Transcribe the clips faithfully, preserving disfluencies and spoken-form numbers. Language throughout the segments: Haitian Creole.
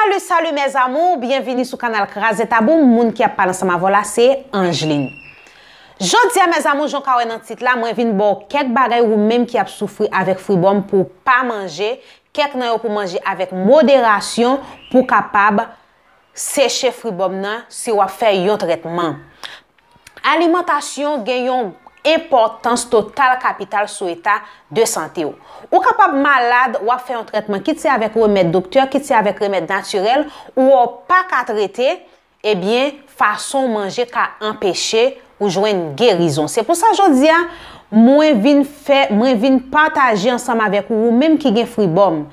Salut, salut mes amours, byenvini sou kanal Kraze Tabou, moun ki ap pale ansanm avè w la se Angeline. Jodi a mes amours, jan w ka wè nan tit la, mwen vin ba w kèk bagay ou menm ki ap soufri avèk fribòm pou w pa manje, kèk nan yo pou manje avèk moderasyon pou w kapab seche fribòm nan si w ap fè yon trètman. Alimantasyon gen yon enpòtans total kapital sou eta de sante w. Ou kapab malad, w ap fè yon trètman, kit se avèk remèd doktè, kit se avèk remèd natirèl, ou w pa ka trete, ebyen, fason w manje ka anpeche ou jwenn gerizon. Se pou sa jodi a, mwen vin fè, mwen vin pataje ansanm avèk ou, ou menm ki gen fribòm,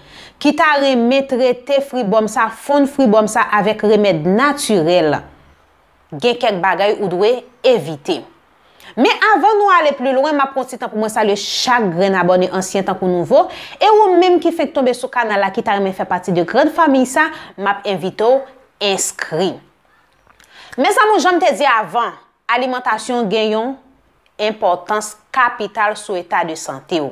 ki ta renmen trete fribòm sa, fonn fribòm sa avèk remèd natirèl. Gen kèk bagay ou dwe evite. Men avan nou ale pli lwen, m ap pran ti tan pou mwen salye chak grenn abòne ansyen tankou nouvo, e ou menm ki fenk tonbe sou kanal la ki ta renmen fè pati de grann fanmi sa, m ap envite w enskri. Mes amours, jan m te di avan, alimantasyon gen yon enpòtans kapital sou eta de sante w.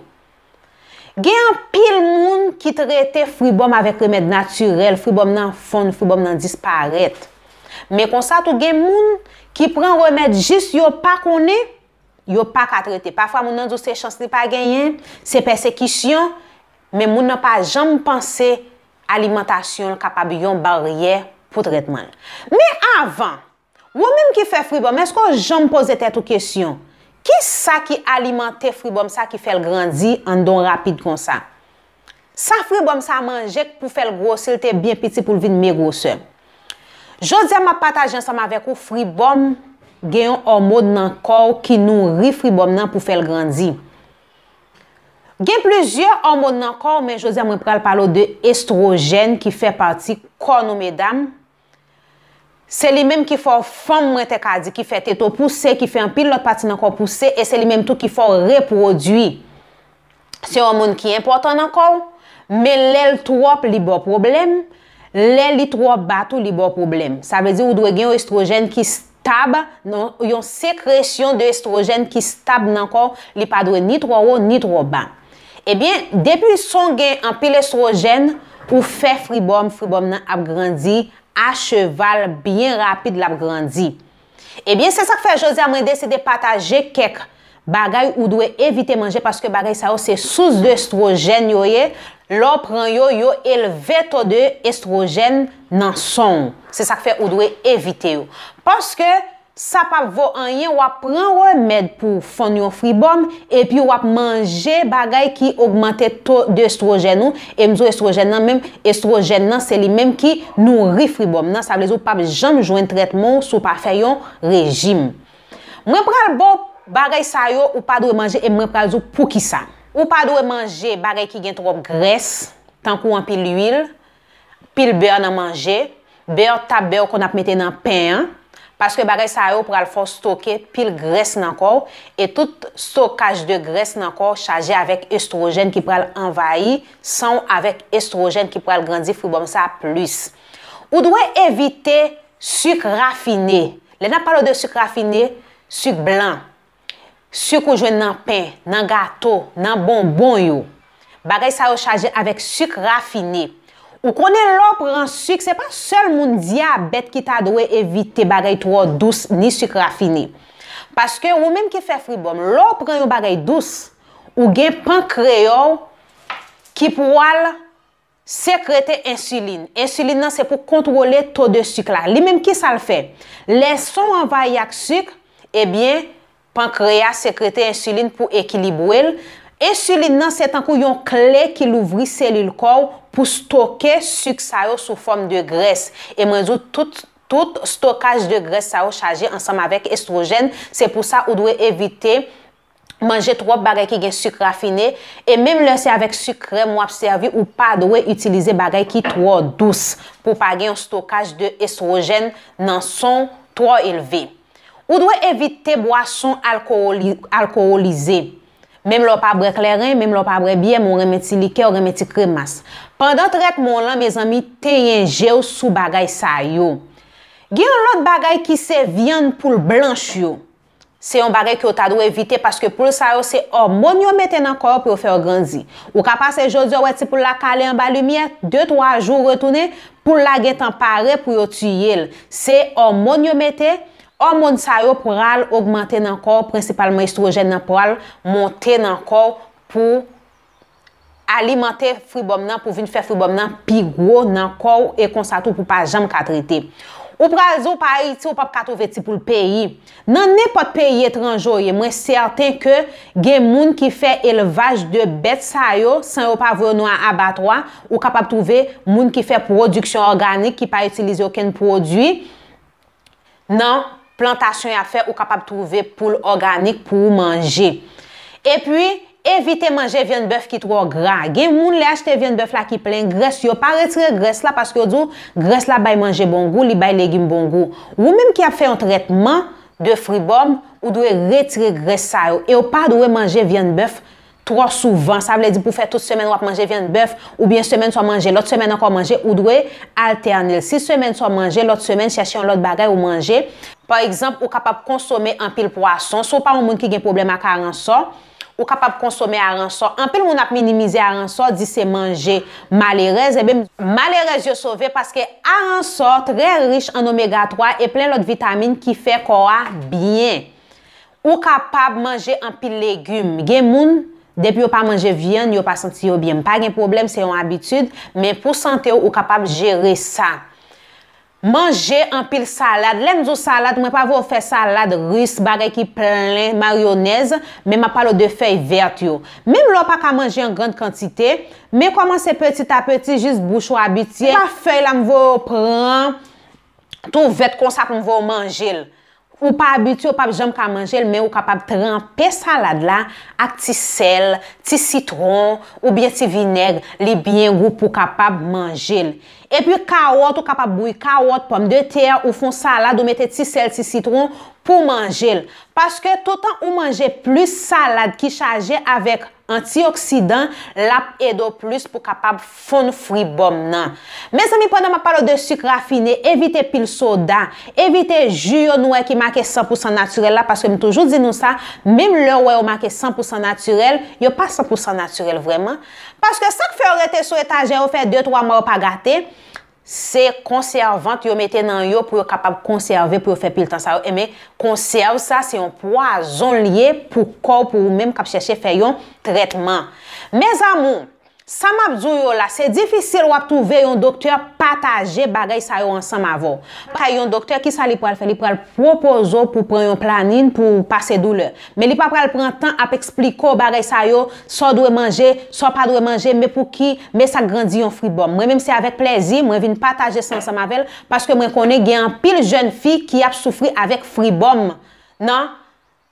Gen anpil moun ki trete fribòm avèk remèd natirèl, fribòm nan fonn, fribòm nan disparèt. Men konsa tou gen moun ki pran remèd jis yo pa konnen, yo pa ka trete. Pafwa moun nan di w se chans li pa genyen, se pèsekisyon, men moun nan pa janm panse alimantasyon l kapab yon baryè pou trètman l. Men avan, ou menm ki fè fribòm, èske w janm poze tèt ou kesyon, kisa ki alimante fribòm sa ki fè l grandi anndan w rapid konsa? Sa fribòm sa manje k pou fè l gwosi, l te byen piti pou l vin megwosè? Jodi a m ap pataje ansanm avèk ou, fribòm gen yon òmòn nan kò w ki nouri fribòm nan pou fè l grandi. Gen plizyè òmòn nan kò w, men jodi a mwen pral pale w de estwojèn ki fè pati kò nou medam. Se li menm ki fè w fanm, mwen te ka di, ki fè tete w pouse, ki fè anpil lòt pati nan kò w pouse, e se li menm tou ki fè w repwodui. Se yon òmòn ki enpòtan nan kò w, men lè l twòp, li ba w pwoblèm, lè li twò ba tou, li ba w pwoblèm. Sa vle di ou dwe gen yon estwojèn ki stab, non, yon sekresyon de estwojèn ki stab nan kò w, li pa dwe ni twò wo, ni twò ba. Ebyen, depi son gen anpil estwojèn, ou fè fribòm, fribòm nan ap grandi a cheval, byen rapid l ap grandi. Ebyen, se sa k fè jodi a mwen deside pataje kèk bagay ou dwe evite manje, paske bagay sa yo se sous de estwojèn yo ye. Lè w pran yo, yo elve to de estwojèn nan san w. Se sa k fè ou dwe evite yo. Paske sa p ap vo anyen, w ap pran remèd pou fonn yon fribòm, epi w ap manje bagay ki ogmante to de estwojèn ou, e m di w estwojèn nan menm, estwojèn nan se li menm ki nouri fribòm nan, sa vle di w p ap janm jwenn trètman w si w pa fè yon rejim. Mwen pral ba w bagay sa yo ou pa dwe manje e mwen pral di w poukisa. Ou pa dwe manje bagay ki gen twòp grès, tankou anpil lwil, pil bè nan manje, bè, tab bè w konn ap mete nan pen an, paske bagay sa yo pral fè w stoke pil grès nan kò w, e tout stokaj de grès nan kò w chaje avèk estwojèn ki pral anvayi san w avèk estwojèn ki pral grandi fribòm sa plis. Ou dwe evite sik rafine. Lè n ap pale w de sik rafine, sik blan, sik ou jwenn nan pen, nan gato, nan bonbon yo. Bagay sa yo chaje avèk sik rafine. Ou konnen lè w pran sik, se pa sèl moun dyabèt ki ta dwe evite bagay twò dous ni sik rafine. Paske ou menm ki fè fribòm, lè w pran yon bagay dous, ou gen pankreya w ki pwal sekrete ensilin. Ensilin nan se pou kontwole to de sik la. Li menm kisa l fè? Lè san w anvayi ak sik, ebyen, pankreya sekrete ensilin pou ekilibre l. Ensilin nan se tankou yon kle ki louvri selil kò w pou stoke sik sa yo sou fòm de grès. E mwen di w tout, tout stokaj de grès sa yo chaje ansanm avèk estwojèn. Se pou sa ou dwe evite manje twòp bagay ki gen sik rafine, e menm lè se avèk sik krèm w ap sèvi, ou pa dwe itilize bagay ki twò dous pou pa gen yon stokaj de estwojèn nan san w twò elve. Ou dwe evite bwason alkowoli-, alkowolize. Menm lè w pa bwè kleren, menm lè w pa bwè byè, men w renmen ti likè, w renmen ti kremas. Pandan trètman w lan, mezanmi, tenyen je w sou bagay sa yo. Gen yon lòt bagay ki se vyann poul blanch yo. Se yon bagay ke w ta dwe evite, paske poul sa yo se òmòn yo mete nan kò w pou yo fè w grandi. Ou ka pase jodi a, w wè ti poul la kale anba limyè, de twa jou retounen, poul la gentan pare pou yo tiye l. Se òmòn yo mete, òmòn sa yo pral ogmante nan kò w, prensipalman estwojèn nan pral monte nan kò w pou alimante fribòm nan, pou vin fè fribòm nan pi gwo nan kò w, e konsa tou pou pa janm ka trete. Ou pral di w pa Ayiti, ou p ap ka twouve ti poul peyi. Nan nenpòt peyi etranje w ye, mwen sèten ke gen moun ki fè elvaj de bèt sa yo san yo pa voye w nan abatwa. Ou kapab twouve moun ki fè pwodiksyon òganik, ki pa itilize okenn pwodui nan plantasyon y ap fè, ou kapab twouve poul òganik pou w manje. Epi, evite manje vyann bèf ki twò gra. Gen moun, lè achte vyann bèf la ki plen grès, yo pa retire grès la paske yo di w grès la bay manje bon gou, li bay legim bon gou. Ou menm ki ap fè yon trètman de fribòm, ou dwe retire grès sa yo. E w pa dwe manje vyann bèf twò souvan. Sa vle di pou fè tout semèn w ap manje vyann bèf, oubyen semèn sa w manje, lòt semèn ankò w manje, ou dwe altène l. Si semèn sa w manje, lòt semèn chèche yon lòt bagay ou manje. Pa egzanp, ou kapab konsome anpil pwason. Si w pa yon moun ki gen pwoblèm ak aransò, ou kapab konsome aransò. Anpil moun ap minimize aransò, di se manje malerèz. Ebyen, malerèz yo sove paske aransò trè rich an omega twa e plen lòt vitamin ki fè kò a byen. Ou kapab manje anpil legim. Gen moun, depi yo pa manje vyann, yo pa santi yo byen. Pa gen pwoblèm, se yon abitid, men pou sante w, ou kapab jere sa. Manje anpil salad. Lè m di w salad, mwen pa vle w fè salad ris, bagay ki plen mayonèz, men m ap pale w de fèy vèt yo. Menm lè w pa ka manje an grann kantite, men kòmanse peti a peti, jis bouch ou abitye. Se pa fèy la m voye w pran tou vèt konsa pou m voye w manje l. Ou pa abitye, ou p ap janm ka manje l, men ou kapab tranpe salad la ak ti sèl, ti sitwon, oubyen ti vinèg, li byen gou pou w kapab manje l. Epi kawòt, ou kapab bouyi kawòt, pòmdetè, ou fè yon salad, ou mete ti sèl, ti sitwon pou w manje l. Paske toutan ou manje plis salad ki chaje avèk antioksidan, l ap ede w plis pou kapab fonn fribòm nan. Mezanmi, pandan m ap pale w de sik rafine, evite pil soda, evite ji yo nou wè ki make san pou san natirèl la, paske m toujou di nou sa, menm lè w wè yo make san pou san natirèl, yo pa san pou san natirèl vrèman. Paske sa k fè yo rete sou etajè yo fè de twa mwa yo pa gate, se konsèvan yo mete nan yo pou yo kapab konsève, pou yo fè pil tan sa yo. Enben, konsèv sa se yon pwazon l ye pou kò w, pou ou menm k ap chèche fè yon trètman. Mes amours, sa m ap di w yo la, se difisil w ap twouve yon doktè pataje bagay sa yo ansanm avè w. Kay yon doktè, kisa li pral fè? Li pral pwopoze w pou pran yon planin pou pase doulè. Men li pa pral pran tan ap eksplike w bagay sa yo, sa w dwe manje, sa w pa dwe manje, men pou ki, men sa k grandi yon fribòm. Mwen menm se avèk plèzi mwen vin pataje sa ansanm avè l, paske mwen konnen gen anpil jèn fi ki ap soufri avèk fribòm nan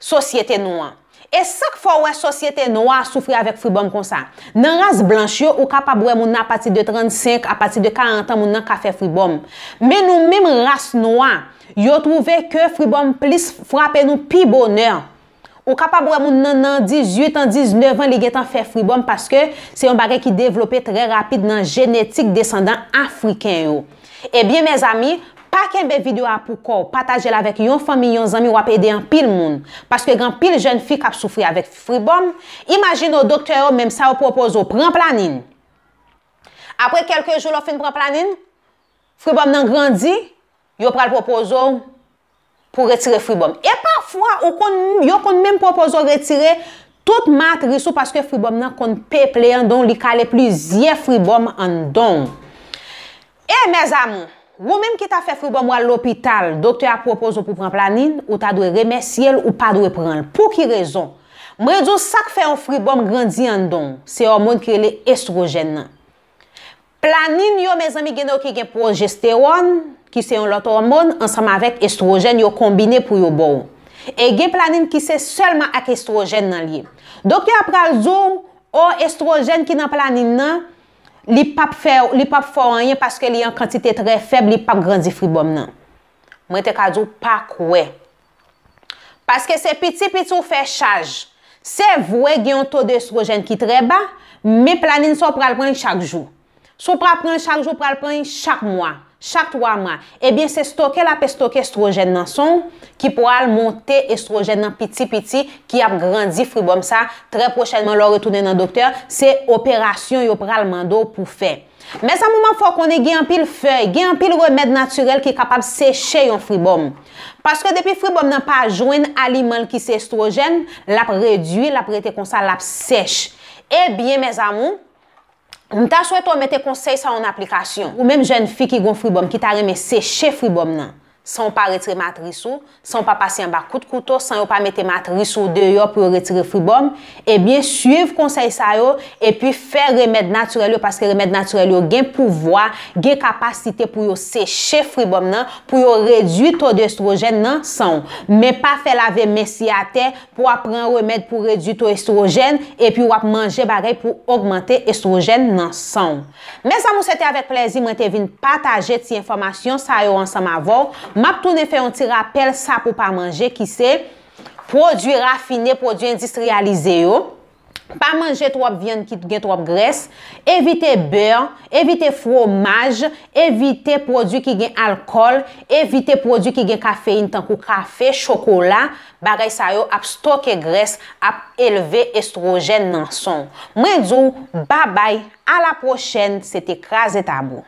sosyete nou an. E sa k fè w wè sosyete nwa a soufri avèk fribòm konsa? Nan ras blanch yo, ou kapab wè moun nan apati de trannsenk, apati de karant an, moun nan ka fè fribòm. Men nou menm ras nwa, yo twouve ke fribòm plis frape nou pi bonè. Ou kapab wè moun nan nan dizuit an, diznèf an, li gentan fè fribòm paske se yon bagay ki devlope trè rapid nan jenetik desandan afriken yo. Ebyen, mezanmi, pa kenbe videyo a pou kò w, pataje l avèk yon fanmi, yon zanmi, w ap ede anpil moun. Paske gen anpil jèn fi k ap soufri avèk fribòm. Imajine w, doktè yo menm sa yo pwopoze w, pran planin. Apre kèlke jou lè w fin pran planin, fribòm nan grandi, yo pral pwopoze w pou retire fribòm. E pafwa, ou konn, yo konn menm pwopoze w retire tout matris ou paske fribòm nan konn peple anndan w, li kale plizyè fribòm anndan w. E mes amours, ou menm ki ta fè fribòm w al lopital, doktè a pwopoze w pou pran planin, ou ta dwe remèsye l, ou pa dwe pran l. Pou ki rezon? Mwen di w sa k fè yon fribòm grandi anndan w, se òmòn ki rele estwojèn nan. Planin yo, mezanmi, gen nan yo ki gen pwojestewòn, ki se yon lòt òmòn, ansanm avèk estwojèn, yo konbine pou yo ba w. E gen planin ki se sèlman ak estwojèn nan l ye. Doktè a pral di w, o, estwojèn ki nan planin nan, li p ap fè, li p ap fè w anyen paske li an kantite trè fèb, li p ap grandi fribòm nan. Mwen te ka di w pa kwè. Paske se piti piti w fè chaj. Se vre gen yon to de estwojèn ki trè ba, men planin sa w pral pran l chak jou. Si w pa pran l chak jou, w pral pran l chak mwa, chak twa mwa. Ebyen, se stoke l ap stoke estwojèn nan san w ki pral monte estwojèn nan piti piti, ki ap grandi fribòm sa. Trè pwochènman, lè w retounen nan doktè, se operasyon yo pral mande w pou fè. Mezanmi, m ap fè w konnen gen anpil fèy, gen anpil remèd natirèl ki kapab seche yon fribòm. Paske depi fribòm nan pa jwenn aliman l ki se estwojèn, l ap redui, l ap rete konsa, l ap sèch. Ebyen, mezanmi, m ta swete w mete konsèy sa yo an aplikasyon. Ou menm jèn fi ki gon fribòm, ki ta renmen seche fribòm nan, san w pa retire matris ou, san w pa pase anba kout kouto, san yo pa mete matris ou deyò pou yo retire fribòm, ebyen, swiv konsèy sa yo, epi fè remèd natirèl yo, paske remèd natirèl yo gen pouvwa, gen kapasite pou yo seche fribòm nan, pou yo redui to de estwojèn nan san w. Men pa fè lave men si atè, pou w ap pran remèd pou redui to estwojèn, epi w ap manje bagay pou ogmante estwojèn nan san w. Mezanmi, se te avèk plèzi mwen te vin pataje ti enfòmasyon sa yo ansanm avè w. M ap tounen fè yon ti rapèl sa pou pa manje, ki se pwodui rafine, pwodui endistriyalize yo. Pa manje twòp vyann ki gen twòp grès. Evite bè, evite fwomaj, evite pwodui ki gen alkòl, evite pwodui ki gen kafeyin tankou kafe, chokola. Bagay sa yo ap stoke grès, ap elve estwojèn nan san w. Mwen di w, babay, a la pwochèn, se te Kraze Tabou.